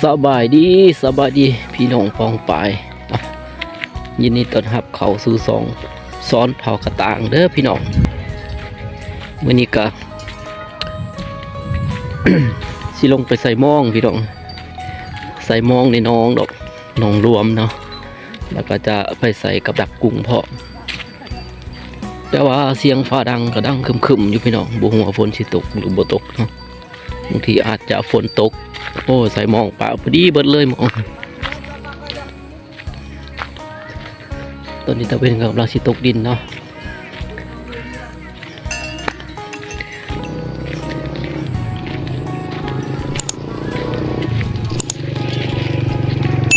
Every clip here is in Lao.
ສະບາຍດີ ສະບາຍດີພີ່ນ້ອງປ້ອງປາຍ ອ່ະ ຍິນດີຕ້ອນຮັບເຂົ້າສູ່ຊ່ອງສອນເຜົ່າກະຕ່າງເດີພີ່ນ້ອງ. ມື້ນີ້ກະ ຊິລົງໄປໃສ່ມອງພີ່ນ້ອງ ໃສ່ມອງໃນໜອງດອກ ໜອງລວມເນາະ ແລ້ວກະຈະໄປໃສ່ກັບດັກກຸ້ງພ້ອມ. ແຕ່ວ່າສຽງຟ້າດັງກະດັງຄຶມໆຢູ່ພີ່ນ້ອງ ບໍ່ຮູ້ວ່າຝົນຊິຕົກຫຼືບໍ່ຕົກເນາະ. ບາງທີອາດຈະຝົນຕົກ. ໂອ້ ໃສ່ມອງປະພໍດີເບິດເລີຍມອງ. ຕອນນີ້ຕາເວັນກຳລັງຊິຕົກດິນເນາະ. ສ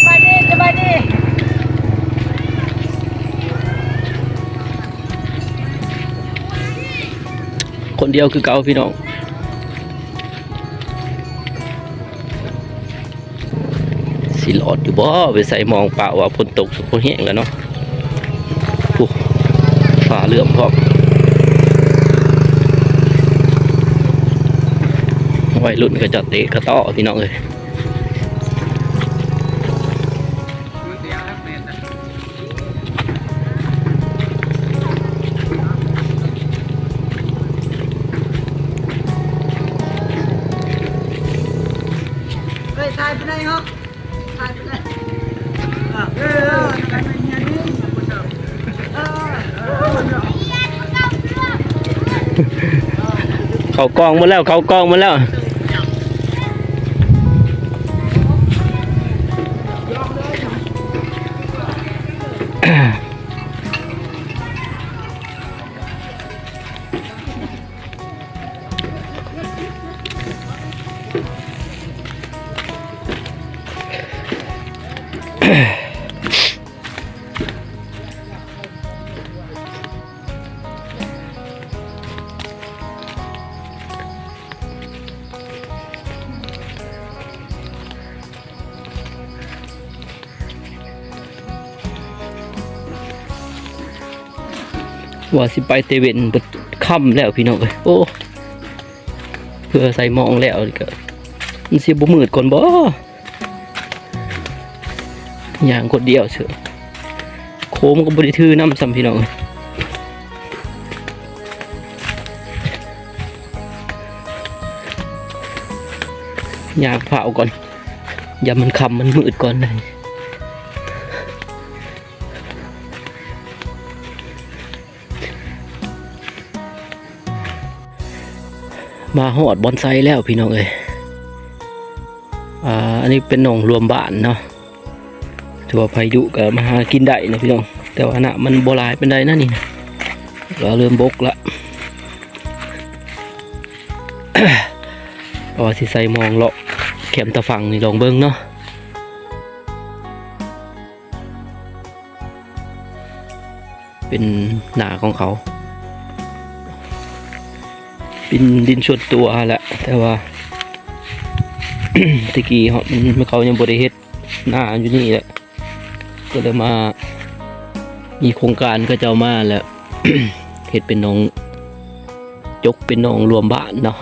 ະບາຍດີ ສະບາຍດີ ຄົນດຽວຄືເກົ່າພີ່ນ້ອງ. ຊິລອດຢູ່ບໍ່ ໄປໃສ່ມອງປະວ່າຝົນຕົກ ໂອ້ ແຮງແລ້ວເນາະ. ໂອ້ ຟ້າເຫຼື້ອມພ້ອມ. ໄວລຸ້ນເຂົາເຈົ້າເຕະກະຕໍ້ ພີ່ນ້ອງເອີຍ. ເອີຍ ຖ່າຍໄປໄດ້ເນາະ ຖ່າຍໄປໄດ້. ເຂົ້າກ້ອງໝົດແລ້ວ ເຂົ້າກ້ອງໝົດແລ້ວ. ວ່າຊິໄປແຕ່ເວັນ ເບິດຄ່ຳແລ້ວພີ່ນ້ອງເອີຍ. ໂອ້ ເພື່ອໃສ່ມອງແລ້ວນີ້ກະ ມັນຊິບໍ່ມືດກ່ອນບໍ່? ຍ່າງຄົນດຽວເສີຍ ໂຄມກະບໍ່ໄດ້ຖືນຳຊ້ຳພີ່ນ້ອງ. ຍ່າງຟ້າວກ່ອນ ຢ້ານມັນຄ່ຳມັນມືດກ່ອນ. ມາຮອດບ່ອນໃສ່ແລ້ວພີ່ນ້ອງເອີຍ. ອ່າ ອັນນີ້ເປັນໜອງລວມບ້ານເນາະ ຖືວ່າໃຜດຸກະມາຫາກິນໄດ້ນະພີ່ນ້ອງ. ແຕ່ວ່ານ້ຳມັນບໍ່ຫຼາຍປານໃດນະນີ້ ກະເລີ່ມບົກລະ. ເພາະວ່າຊິໃສ່ມອງເລາະແຄມຕາຝັ່ງນີ້ລອງເບິ່ງເນາະ. ເປັນນາຂອງເຂົາ ເປັນດິນສ່ວນຕົວຫັ້ນແຫຼະ ແຕ່ວ່າ ແຕ່ກີ້ເຮົາ ເຂົາຍັງບໍ່ໄດ້ເຮັດນາຢູ່ນີ້ແຫຼະ ກະເລີຍມາ ມີໂຄງການເຂົາເຈົ້າມາແລ້ວ ເຮັດເປັນໜອງ ຈົກເປັນໜອງລວມບ້ານເນາະ.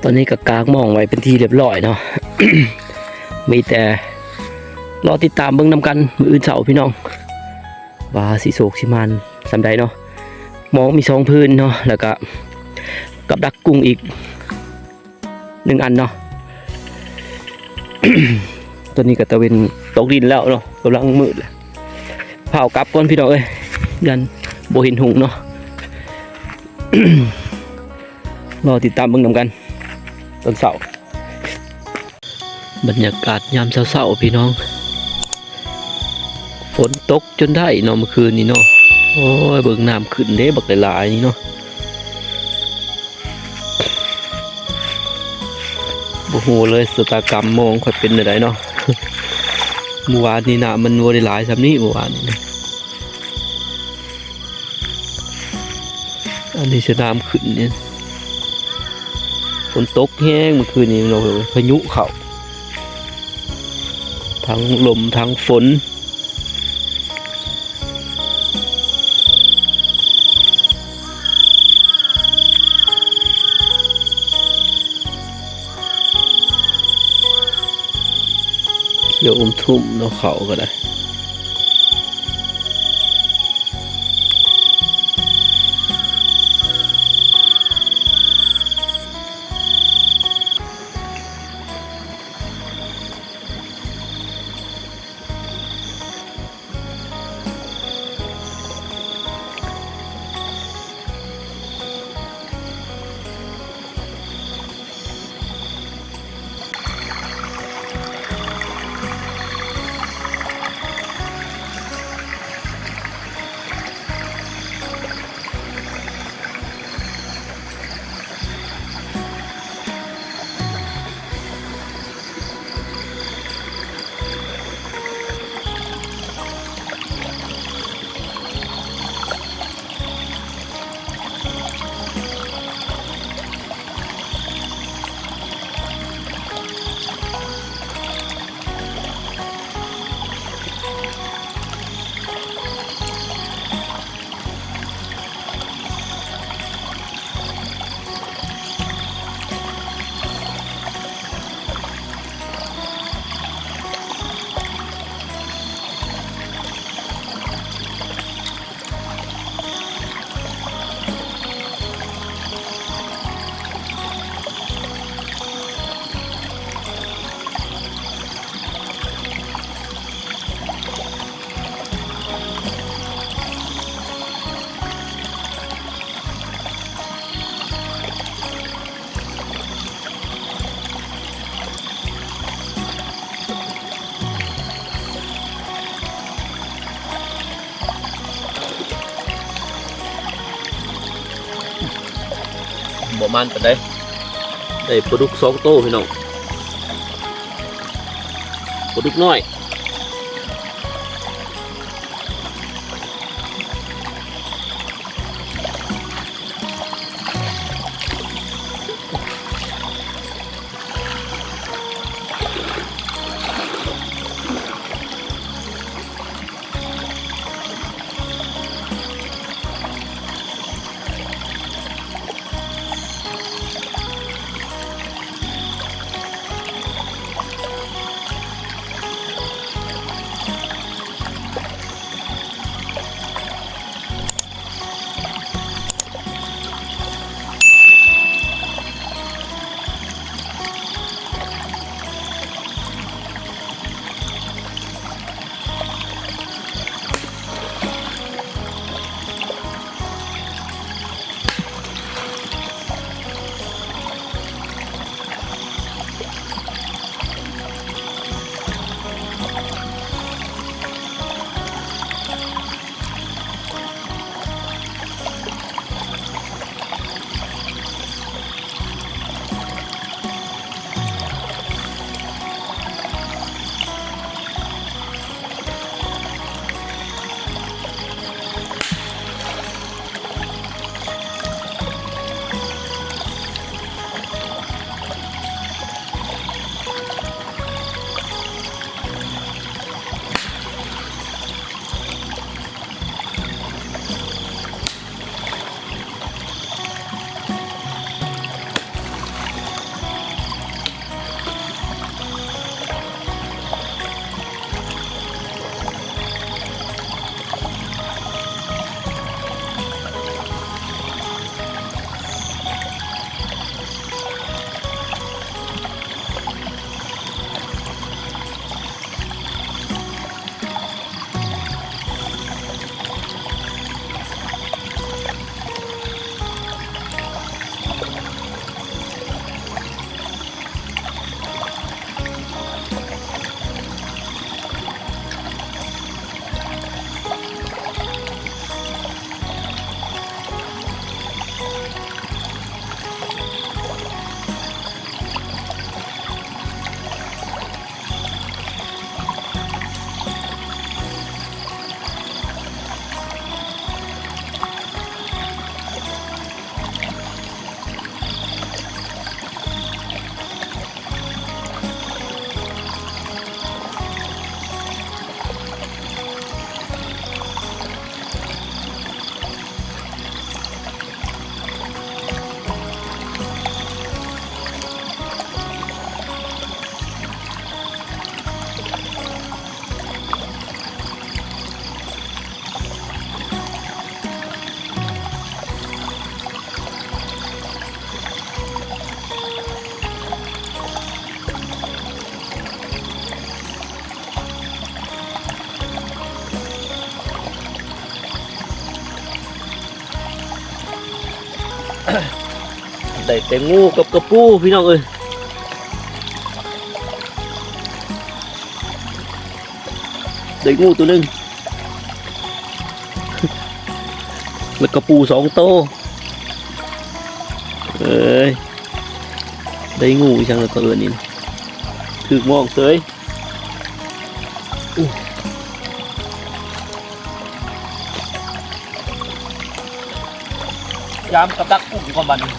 ຕອນນີ້ກໍກາງມອງໄວ້ເປັນທີ່ຮຽບຮ້ອຍເນາະ ມີແຕ່ລໍຕິດຕາມເບິ່ງນຳກັນມື້ອື່ນເຊົ້າພີ່ນ້ອງ ວ່າຊິໂຊກຊິໝານສ່ຳໃດເນາະ. ມອງມີສອງຜືນເນາະ ແລ້ວກະກັບດັກກຸ້ງອີກໜຶ່ງອັນເນາະ. ຕອນນີ້ກໍຕາເວັນຕົກດິນແລ້ວເນາະ ກຳລັງມືດແລ້ວ. ຟ້າວກັບກ່ອນພີ່ນ້ອງເອີຍ ຢ້ານບໍ່ເຫັນຫຸງເນາະ. ລໍຕິດຕາມເບິ່ງນຳກັນຕອນເຊົ້າ. ບັນຍາກາດຍາມເຊົ້າໆ ພີ່ນ້ອງ ຝົນຕົກຈົນໄດ້ເນາະ ເມື່ອຄືນນີ້ເນາະ. ໂອ້ຍ ເບິ່ງນ້ຳຂຶ້ນເດ້ ບັກຫຼາຍໆ ນີ້ເນາະ. ບໍ່ຮູ້ເລີຍຊະຕາກຳມອງຂ້ອຍເປັນແນວໃດເນາະ. ມື້ວານນີ້ນ້ຳມັນບໍ່ໄດ້ຫຼາຍສ່ຳນີ້ ມື້ວານນີ້ນະ. ອັນນີ້ສະນ້ຳຂຶ້ນນີ້ ຝົນຕົກແຮງເມື່ອຄືນນີ້ເນາະ ພາຍຸເຂົ້າ ທັງລົມທັງຝົນ. ຂຽວອຸມທຸ່ມເນາະ ເຂົ້າກໍໄດ້. ບໍ່ໝານປານໃດ ໄດ້ປາດຸກສອງໂຕພີ່ນ້ອງ ປາດຸກນ້ອຍ. ໂ ໄດ້ແຕ່ງູກັບກະປູພີ່ນ້ອງເອີຍ ໄດ້ງູໂຕໜຶ່ງ ແລ້ວກະປູສອງໂຕ ເອີຍ ໄດ້ງູອີ່ຫຍັງລະເຂົາເອີ້ນນີ້ ຖືກມອງເສີຍ. ຢາມກັບດັກກຸ້ງກ່ອນບັດນີ້.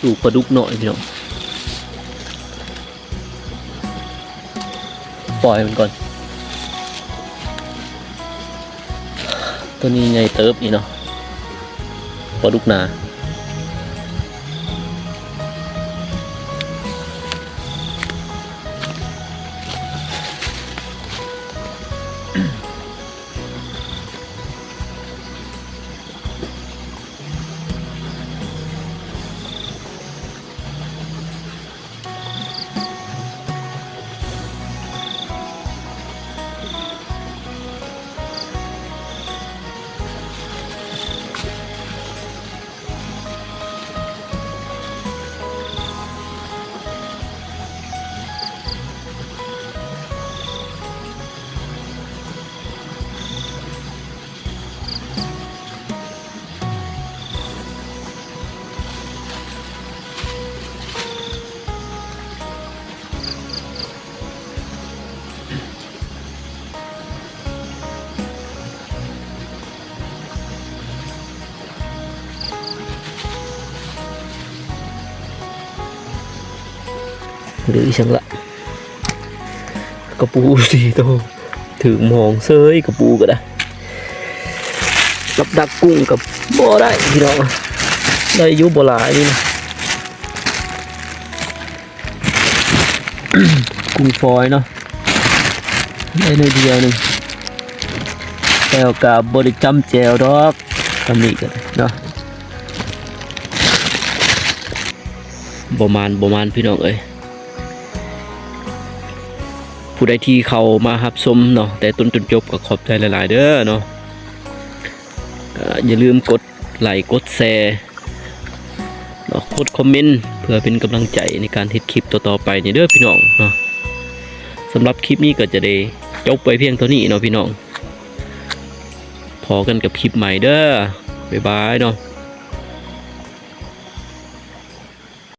ລູກປາດຸກນ້ອຍພີ່ນ້ອງ ປ່ອຍມັນກ່ອນ ໂຕນີ້ໃຫຍ່ເຕີບນີ້ເນາະ ປາດຸກນາ. ຫຼືອີ່ຫຍັງລະ ກະປູສີ່ໂຕ ຖືກມອງເສີຍ ກະປູກະດາຍ ກັບດັກກຸ້ງກະບໍ່ໄດ້ພີ່ນ້ອງ ໄດ້ຢູ່ບໍ່ຫຼາຍນີ້ນະ. ກຸ້ງຟອຍເນາະ ໄດ້ໜ້ອຍດຽວໜຶ່ງ ແຕ່ກະບໍ່ໄດ້ຈ້ຳແຈ່ວດອກ ຊ່ຳນີ້ກະເນາະ ບໍ່ໝານ ບໍ່ໝານພີ່ນ້ອງເອີຍ. ຜູ້ໃດທີ່ເຂົ້າມາຮັບຊົມເນາະ ແຕ່ຕົ້ນຈົນຈົບ ກະຂອບໃຈຫຼາຍໆເດີເນາະ ກະຢ່າລືມກົດໄລກ໌ ກົດແຊ ເນາະ ກົດຄອມເມັນ ເພື່ອເປັນກຳລັງໃຈໃນການເຮັດຄລິບຕໍ່ໆໄປນີ້ເດີພີ່ນ້ອງເນາະ. ສຳລັບຄລິບນີ້ກໍຈະໄດ້ຈົບໄວ້ພຽງເທົ່ານີ້ເນາະພີ່ນ້ອງ. ພໍ້ກັນກັບຄລິບໃໝ່ເດີ. ບາຍບາຍເນາະ.